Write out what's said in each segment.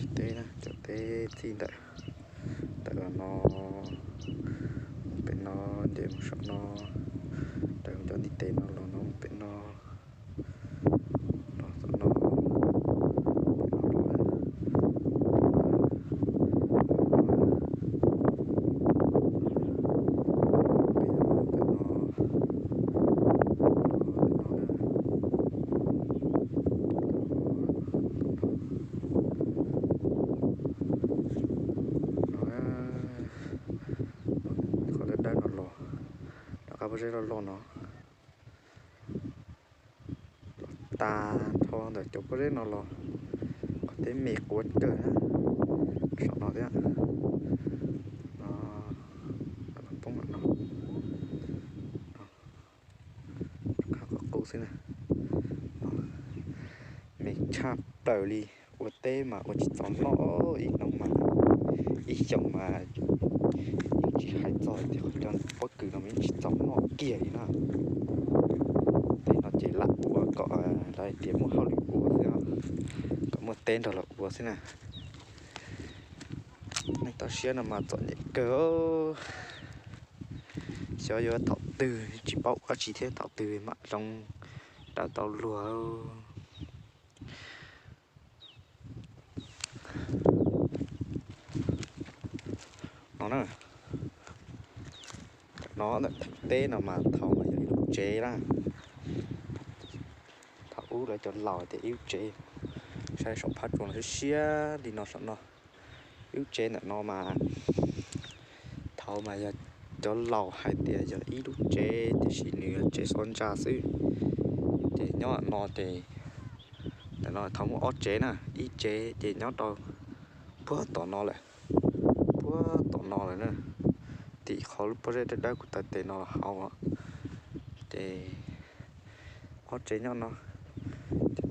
Teb na, cov teb txij ntawm, ntawm no, pem no, nce mus saum no, raws cov ntiv tes no los no pem no, los tom no, pem no los, pem no, pem no, no, qhov dawb dawb no los, rov qab pob zeb loj loj no. Los tas nrho ntawm cov pob zeb no los, qhov teb me quav kawg na, saum no thiab. No, poob no, qab qub xwb na. Me tshaj plaws li, ua teb mas ua tsis txaus noj, ib hnub mas, ib xyoos mas yeej tsis hais txog tias qhov cov pob kws no mas yeej tsis txaus noj kiag li na. Tej no ces lam ua kom lawv hais tias muaj hauj lwm ua xwb, kom muaj teb nrog lawv ua xwb na. Neej toj siab no mas txom nyem kawg. Xyov yuav thaum twg tsis paub ua tsi thiab thaum twg mam zoo rau tau luag. No na, no ntawm theem teb no mas thaud mas yog ib lub tsev na. Thaum ub lawv cov laus tias ib lub tsev, saib saum phab tsuas no siab siab li no saum no. Ib lub tsev ntawm no mas thaud mas yog cov laus hais tias yog ib lub tsev tiam sis nws yog tsev xov ntsa xwb. Ces nyob no ces, ntawm no thaud muaj ob tsev na, ib tsev ces nyob rau puag tom no lawm, puag tom no lawm na, tim qhov lub pob zeb dawb dawb kuv taw tes no los hauv. Ces ob tsev nyob no,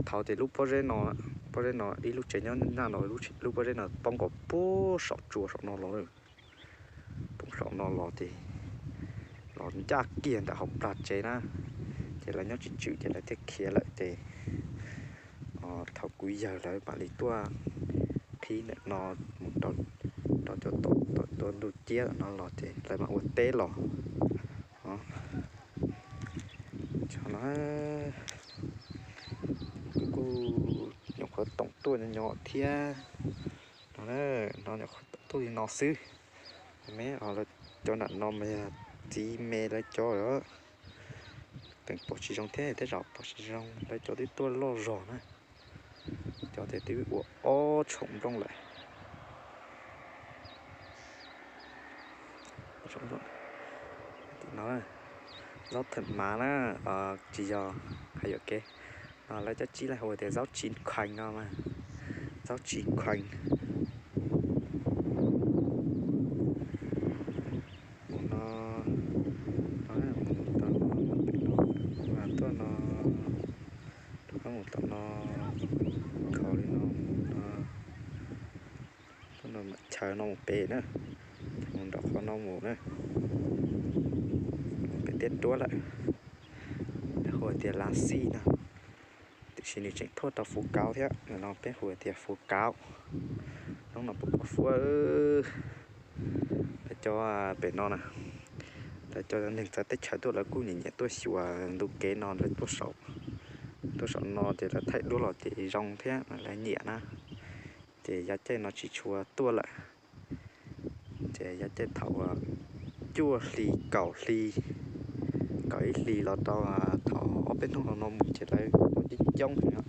thaud ces lub pob zeb no, pob zeb no ib lub tsev nyob naj no, lub pob zeb no poob kom puag saum tsuas saum no los, poob saum no los ces los ncaj kiag ntawm hauv plag tsev na, ces lawv nyob tsis tswm ces lawv thiaj khiav lawm ces thaum kuv yawg lawv mam li tuaj qhib ntawm no mus rau cov tom tuaj ntug ciab no los ces lawv mam ua teb los. Tso no, kuv kuj nyuam qhuav toom tuaj nyob nyob thiab. No, no nyuam qhuav toom tuaj li no xwb. Me os, lawv cov nram no mas yog txiv me lawv cov lawm. Teem pom tsis zoo thiab, tej zaum pom tsis zoo, lawv cov twb tuaj loj zog na. Cov tias twb ua ob tshoom nplooj lawm. Zaub thawm mav na, tsis yog hais yuam kev. No lawv cov tsis lawv hu tias zaub tsis khees no mas, zaub tsis khees. Mus no, no mus tom no, mus pem no, mus tuaj no, rov qab mus tom no, khaus li no mus no, tuaj no mam chaw no mus pem na, mus nram qhov no mus na, mus pem tiaj duab lawm. Lawv hu tias lav xij no, tiam sis nws tseem thuaj rau Fuv Kauv thiab, no peb hu tias Fuv Kauv. Hnub no puas pom fuab, lawv cov pem no na, lawv cov neeg txawv teb chaws tuaj lawv kuj nyiam nyiam tuaj xyuas ntu kev no, lawv tuaj saum, tuaj saum no ces lawv thaij duab los ces zoo thiab mas lawv nyiam na. Ces yav caij no tsis tshua tuaj lawm. Ces yav caij thaum cuaj hli kaum hli, kaum ib hlis los rau thaum ob peb hnub no no mus ces lawv tuaj coob coob heev,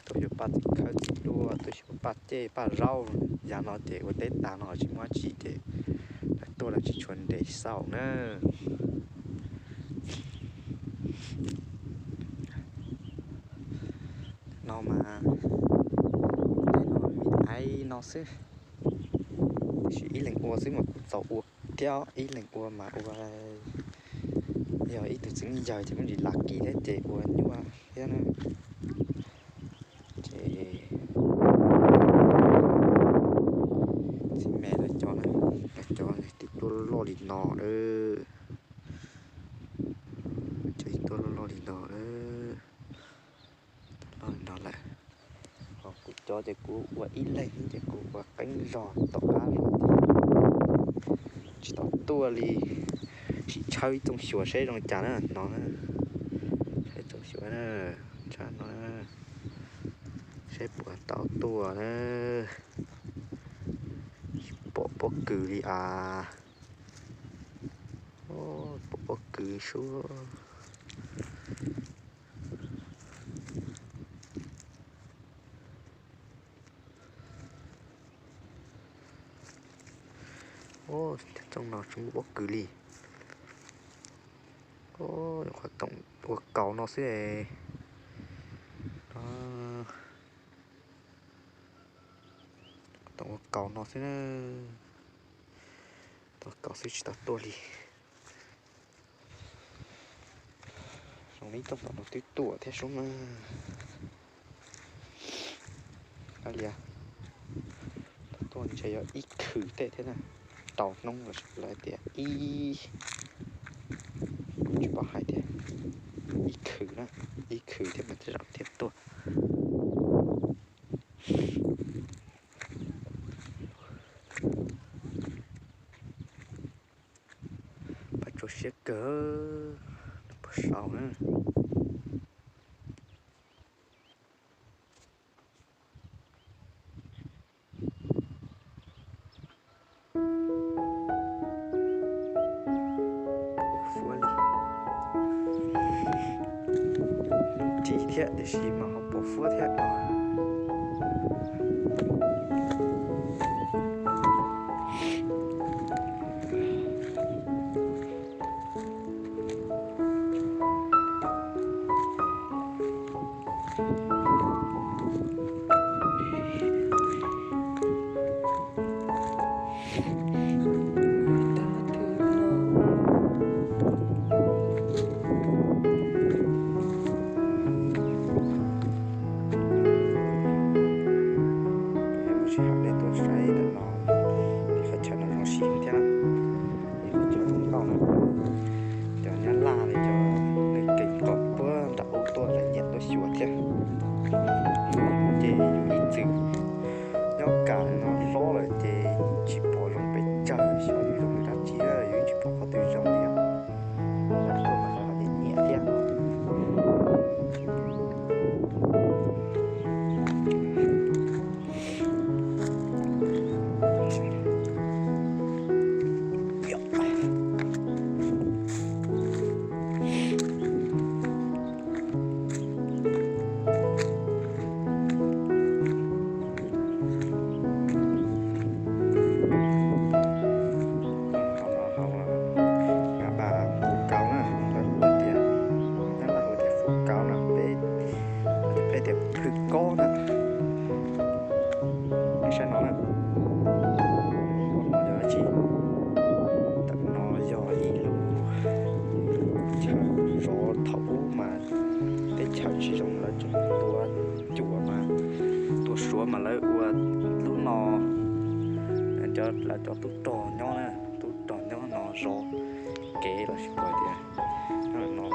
tuaj xyuas paj txiv khawb txiv duaj, tuaj xyuas paj cej paj zaub. Yav no ces ua teb tag no tsis muaj dab tsi ces lawv tuaj lawv tsis tshua nres xauj na. No mas, tej no vim aiv no xwb, tiam sis ib leeg ua xwb mas kuj txaus ua thiab, ib leeg ua mas ua, yog ib tug txiv neej yawg ces muaj ntsis lag kis thiab ces ua nyuaj thiab na. Ces txiv me lawv cov, lawv cov twb tuaj loj li no lawm, cov twb tuaj loj loj li no lawm, loj li no lawm. Ho kuv cov ces kuv ua ib leeg ces kuv ua qeeb zog tom qab zog thiab. Tsis tau tuaj li. Sim tshawb ib txoog xyuas seb zoo li cas na no na. Tshawb ib txoog xyuas na, tshawb no na, seb puas tau tuaj na. Pom pob kws li as. Pom pob kws sub. Txoog no tsis muaj pob kws li. Nyuam qhuav toom ua kaus no xwb. Toom ua kaus no xwb na. Toom kaus xwb tsis tau tuaj li. Zoo li toom tom no twb tuaj thiab sub na. Li, tau tuaj ntshe yog ib khwv tej thiab na. Rau hnub los lawv tias ib, kuv tsis paub hais tias ib khwv na, ib khwv thiab mas tej zaum thiaj tuaj. Pab tsuas siab kawg, nws puas sau na. Fuab li. Ris thiab tiam sis mas ho pom fuab thiab. Sij hawm nej tuaj saib ntawm no, qhov chaw no zoo siab thiab na. Cov zoo nkauj na, cov Nyab Laj li cov neeg kev kom puag nram ub tuaj lawv nyiam tuaj xyuas thiab. Ces yus ib txwm nyob kam no hlob lawm ces tsis pom zoo pes tsawg, xyov yus zoo li dab tsi, yus tsis pom qhov twg zoo li os. Tuaj mas lawv ho nyiam nyiam thiab. Hauv no hauv ngab npam fuv kaus na, lawv hu tias, nyab laj hu tias fuv kaus na, peb, peb tias phwj kob na. Nej saib no na, no yog dab tsi? Ntawm no yog ib lub chaw zov, thaum ub mas teb chaws tsis zoo lawv tseem tua cuam mas tua suav mas lawv ua lub no, lawv cov tub rog nyob na, tub rog nyob no zov kev los sis puas tias no, nws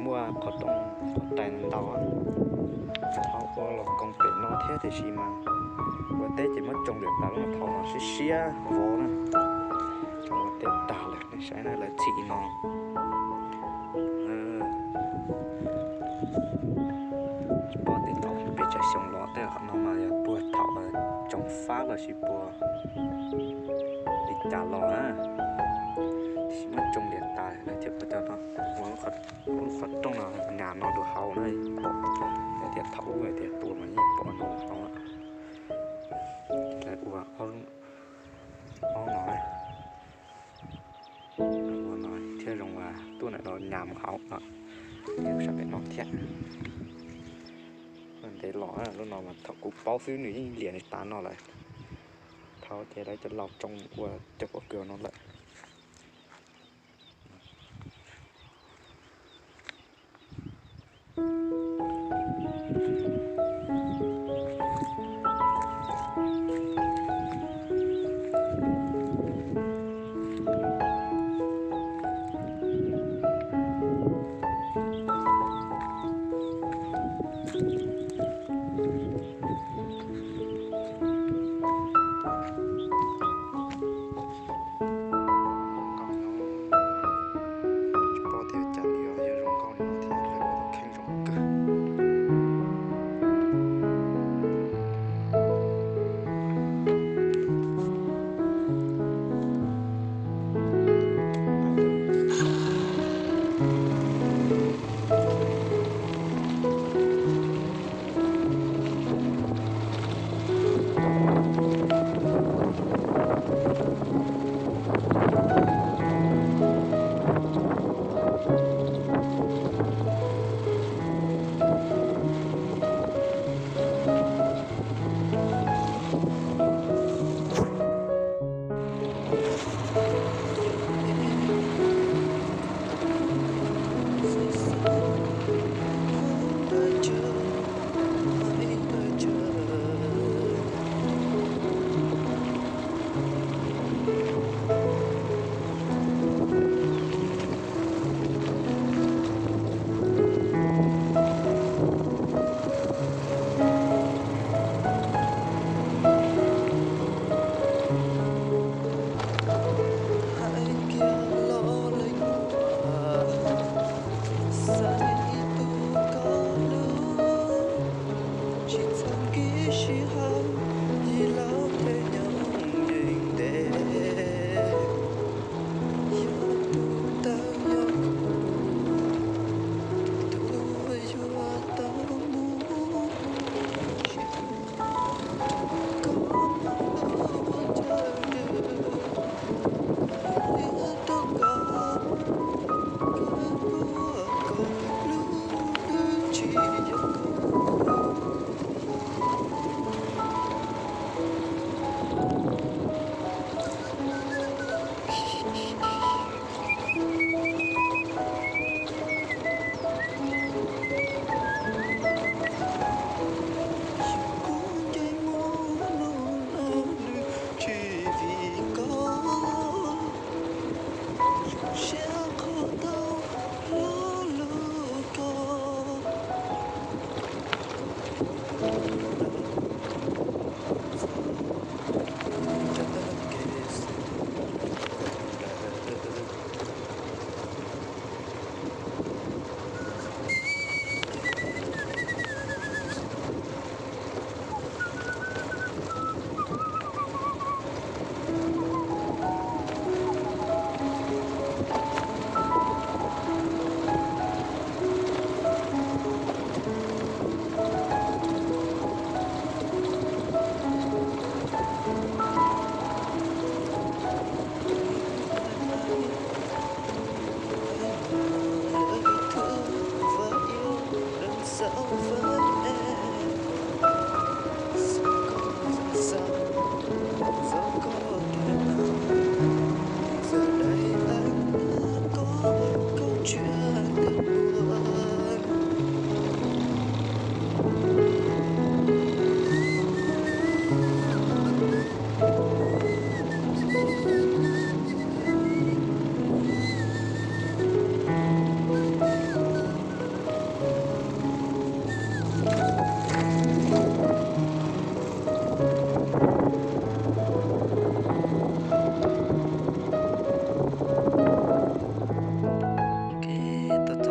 muaj qhov rooj qhov rais ntau, thaum ua los koom pem no thiab tiam sis mas ua teb ces muab tsoo liam tas lub no, thaum no siab siab vov na, tsoo ua teb tag lawm. Nej saib na, lawv txhim no. Tsis paub tias thaum peb tsav xyoo los tej qhov no mas yog puag thaum tsoo fab los sis puas li cas los na, tiam sis muab tsoo liam tas lawm thiab, puas cov no ua lub qhov rooj no nyas no rau hauv na, pom tias thaum ub tias tua mas yeej pom no hauv. Lawv ua ob no, ua no thiaj zoo as tuaj ntawm no nyas mus hauv no, sab pem no thiab. Ntev los lub no mas thaum kuv paub xwb nws yeej liam li tas no lawm. Thaum ces lawv cov laus tsoo ua cov pob kws no lawm. Hais kiag los leej muam, xav ib tug koj hlub, tsis txhob kib sij hawm, yig laub peb nyob yeej ntev. Yog tus tawg yog kuv, tus yuav tau mus. Koj hlub ua chaw dwb, hlub rau koj, koj hlub, koj hlub, twb tsis yog koj. Kuv ncaim muaj hnub no nws tsis vim koj, zoo siab qhov tau lo lus koj.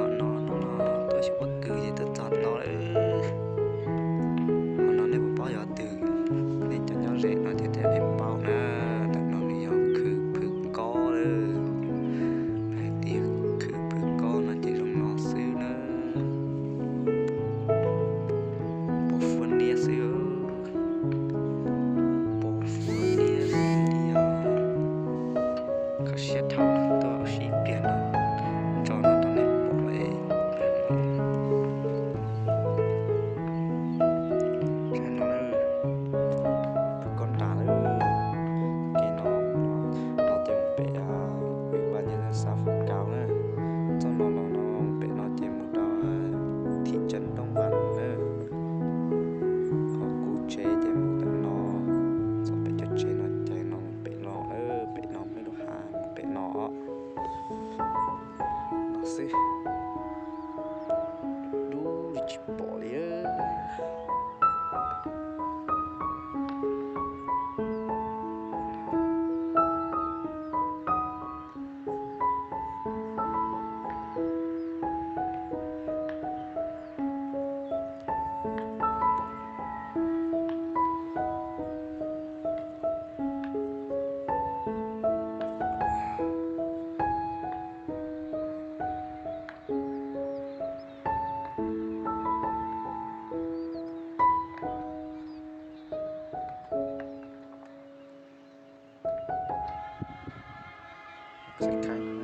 Tuaj txog no, hnub no tuaj xyuas pob kws ces tuaj txog no lawm. Hnub no nej puas paub yog twg? Nej cov nyob ze no ces thiaj li paub na. Ntawm no nws yog khw Phwv Kob lawm. Hais tias khw Phwv Kob no ces zoo no xwb na. Pos fuab niab xwb. Pos fuab niab xwb li os. Kho siab dhau tuaj ua si ib pliag no, tso no rau nej pom es. Saib no, Phwv Kob nram lawm. Subscribe.